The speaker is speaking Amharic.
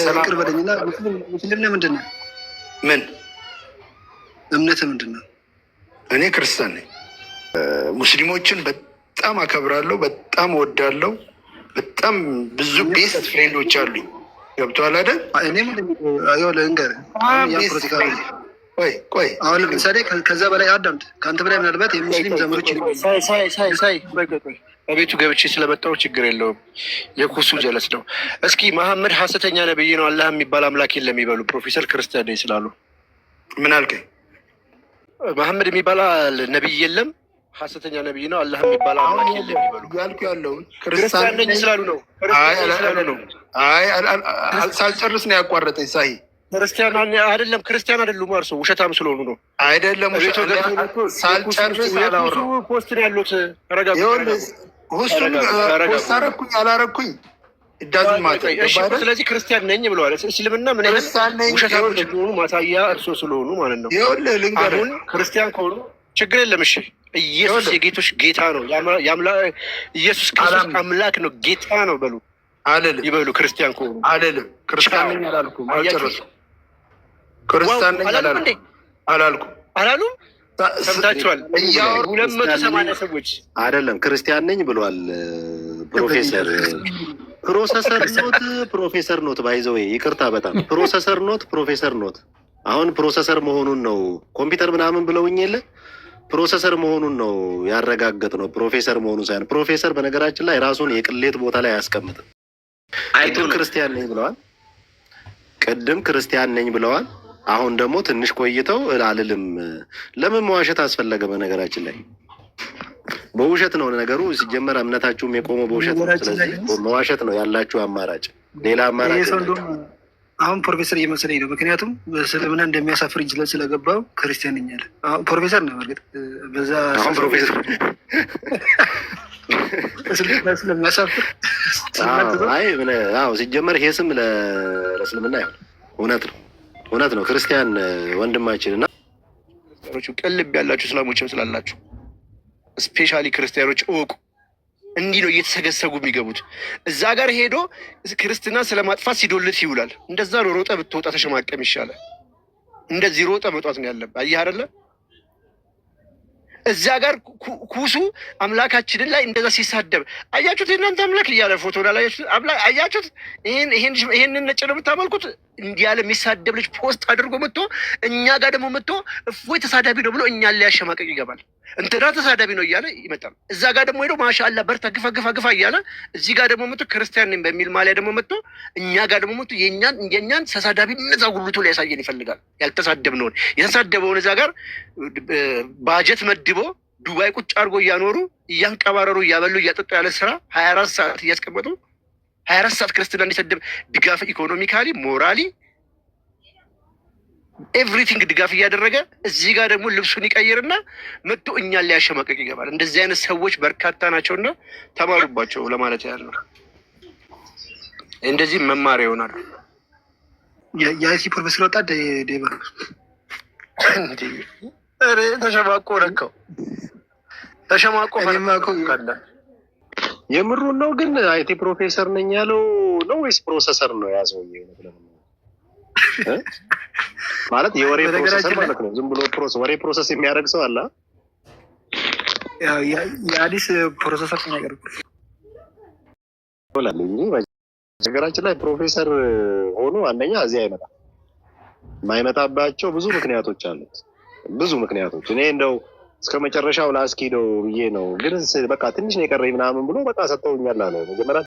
ሰላም። ይቅር በለኝና ሙስሊም ነህ ምንድን ነው? ምን? እምነትህ ምንድን ነው? እኔ ክርስቲያን ነኝ። ሙስሊሞችን በጣም አከብራለሁ፣ በጣም እወዳለሁ። በጣም ብዙ best friend ኦች አሉኝ። ገብቶሃል አይደል? እኔም ይኸውልህ ልንገርህ፣ አሁን ያ ፖለቲካ ቆይ ቆይ። አሁን ለምሳሌ ከዛ በላይ አዳምጥ። ከአንተ በላይ ምናልባት የሙስሊም ዘመዶች ሳይ ሳይ ሳይ ሳይ፣ ቆይ ቆይ ቆይ፣ በቤቱ ገብቼ ስለመጣሁ ችግር የለውም። የኩሱ ጀለስ ነው። እስኪ መሐመድ ሐሰተኛ ነብይ ነው፣ አላህ የሚባል አምላክ የለም ይበሉ። ፕሮፌሰር ክርስቲያን ነኝ ስላሉ። ምን አልከኝ? መሐመድ የሚባል ነብይ የለም፣ ሐሰተኛ ነብይ ነው፣ አላህ የሚባል አምላክ የለም ይበሉ። ያልኩ ያለውን ክርስቲያን ነኝ ስላሉ ነው። አይ፣ ክርስቲያን ነኝ ስላሉ ነው። አይ፣ ሳልጨርስ ነው ያቋረጠኝ። ሳይ ክርስቲያን አይደለም፣ ክርስቲያን አይደሉም። እርሶ ውሸታም ስለሆኑ ነው። አይደለም። ቤቱ ገብቶ ሳልጨርስ አላወራሁም። Post ነው ያሉት። ተረጋጉ። ይኸውልህ እሱን post አደረኩኝ አላረኩኝ it doesn't matter። እሺ፣ ስለዚህ ክርስቲያን ነኝ ብለዋል። እስልምና ምን ያህል ክርስቲያን ነኝ። ውሸታሞች እንደሆኑ ማሳያ እርሶ ስለሆኑ ማለት ነው። ይኸውልህ ልንገርህ፣ አሁን ክርስቲያን ከሆኑ ችግር የለም። እሺ፣ ኢየሱስ የጌቶች ጌታ ነው። ኢየሱስ ክርስቶስ አምላክ ነው፣ ጌታ ነው በሉ። አልልም። ይበሉ ክርስቲያን ከሆኑ። አልልም። ክርስቲያን ነኝ አላልኩም። አልጨረስኩም። ክርስቲያን ነኝ አላሉም እንዴ? አላልኩም አላልኩም። አላሉም? ሰምታችኋል። 280 ሰዎች። አይደለም፣ ክርስቲያን ነኝ ብሏል ፕሮፌሰር። Processor not ፕሮፌሰር not፣ by the way ይቅርታ፣ በጣም processor not ፕሮፌሰር not። አሁን processor መሆኑን ነው፣ ኮምፒውተር ምናምን ብለውኝ የለ፣ processor መሆኑን ነው ያረጋገጥ ነው፣ ፕሮፌሰር መሆኑን ሳይሆን። ፕሮፌሰር በነገራችን ላይ ራሱን የቅሌት ቦታ ላይ አያስቀምጥም። አይቶ ቅድም ነው። ክርስቲያን ነኝ ብለዋል። ቅድም ክርስቲያን ነኝ ብለዋል። አሁን ደግሞ ትንሽ ቆይተው አልልም። ለምን መዋሸት አስፈለገ? በነገራችን ላይ በውሸት ነው ነገሩ። ሲጀመር እምነታችሁም የቆመው በውሸት ነው። ስለዚህ መዋሸት ነው ያላችሁ አማራጭ፣ ሌላ አማራጭ ይሄ ሰው የለም። እንደውም አሁን ፕሮፌሰር እየመሰለኝ ነው። ምክንያቱም እስልምና እንደሚያሳፍርኝ ስለገባው ክርስቲያን ነኝ አለ። አሁን ፕሮፌሰር ነው በእርግጥ በዛ አሁን ፕሮፌሰር እስልምና ስለሚያሳፍር አይ አዎ፣ ሲጀመር ይሄ ስም ለእስልምና አይሆንም። እውነት ነው፣ እውነት ነው። ክርስቲያን ወንድማችን እና ክርስቲያኖቹ ቅልብ ያላችሁ እስላሞችም ስላላችሁ especially ክርስቲያኖች እወቁ። እንዲህ ነው እየተሰገሰጉ የሚገቡት። እዛ ጋር ሄዶ ክርስትና ስለማጥፋት ሲዶልት ይውላል። እንደዛ ነው። ሮጠ ብትወጣ ተሸማቀም ይሻላል። እንደዚህ ሮጠ መውጣት ነው ያለብህ። አየህ አይደለ? እዛ ጋር ኩሱ አምላካችንን ላይ እንደዛ ሲሳደብ አያችሁት? የእናንተ አምላክ እያለ ፎቶ አያችሁት? አያችሁት? ይሄንን ነጭ ነው የምታመልኩት እንዲህ ያለ የሚሳደብ ልጅ post አድርጎ መጥቶ እኛ ጋር ደግሞ መጥቶ እፎይ ተሳዳቢ ነው ብሎ እኛን ሊያሸማቀቅ ይገባል። እንትና ተሳዳቢ ነው እያለ ይመጣል። እዛ ጋር ደግሞ ሄዶ ማሻአላ በርታ፣ ግፋ ግፋ ግፋ እያለ እዚህ ጋር ደግሞ መጥቶ ክርስቲያን ነኝ በሚል ማሊያ ደግሞ መጥቶ እኛ ጋር ደግሞ መጥቶ የእኛን ተሳዳቢነት አጉልቶ ሊያሳየን ይፈልጋል። ያልተሳደብነውን የተሳደበውን እዛ ጋር ባጀት መድቦ ዱባይ ቁጭ አድርጎ እያኖሩ፣ እያንቀባረሩ፣ እያበሉ፣ እያጠጡ፣ ያለ ስራ 24 ሰዓት እያስቀመጡ፣ 24 ሰዓት ክርስትና እንዲሰደብ ድጋፍ economically፣ morally፣ everything ድጋፍ እያደረገ እዚህ ጋር ደግሞ ልብሱን ይቀይርና መጥቶ እኛን ሊያሸማቀቅ ይገባል። እንደዚህ አይነት ሰዎች በርካታ ናቸውና ተማሩባቸው ለማለት ያህል ነው። እንደዚህ መማሪያ ይሆናሉ። የ IT ፕሮፌሰር ወጣ ዴባ። ኧረ ተሸማቆ ነካው፣ ተሸማቆ። እኔማ እኮ የምሩን ነው ግን IT ፕሮፌሰር ነኝ ያለው ነው ወይስ processor ነው የያዘው? ማለት የወሬ processor ማለት ነው። ዝም ብሎ ወሬ process የሚያደርግ ሰው አለ። የአዲስ processor ነገር እንጂ ነገራችን ላይ ፕሮፌሰር ሆኖ አንደኛ እዚህ አይመጣም። የማይመጣባቸው ብዙ ምክንያቶች አሉት። ብዙ ምክንያቶች። እኔ እንደው እስከ መጨረሻው ላስኪደው ብዬ ነው፣ ግን በቃ ትንሽ ነው የቀረኝ ምናምን ብሎ በቃ ሰጥተውኛል አለ መጀመሪያ።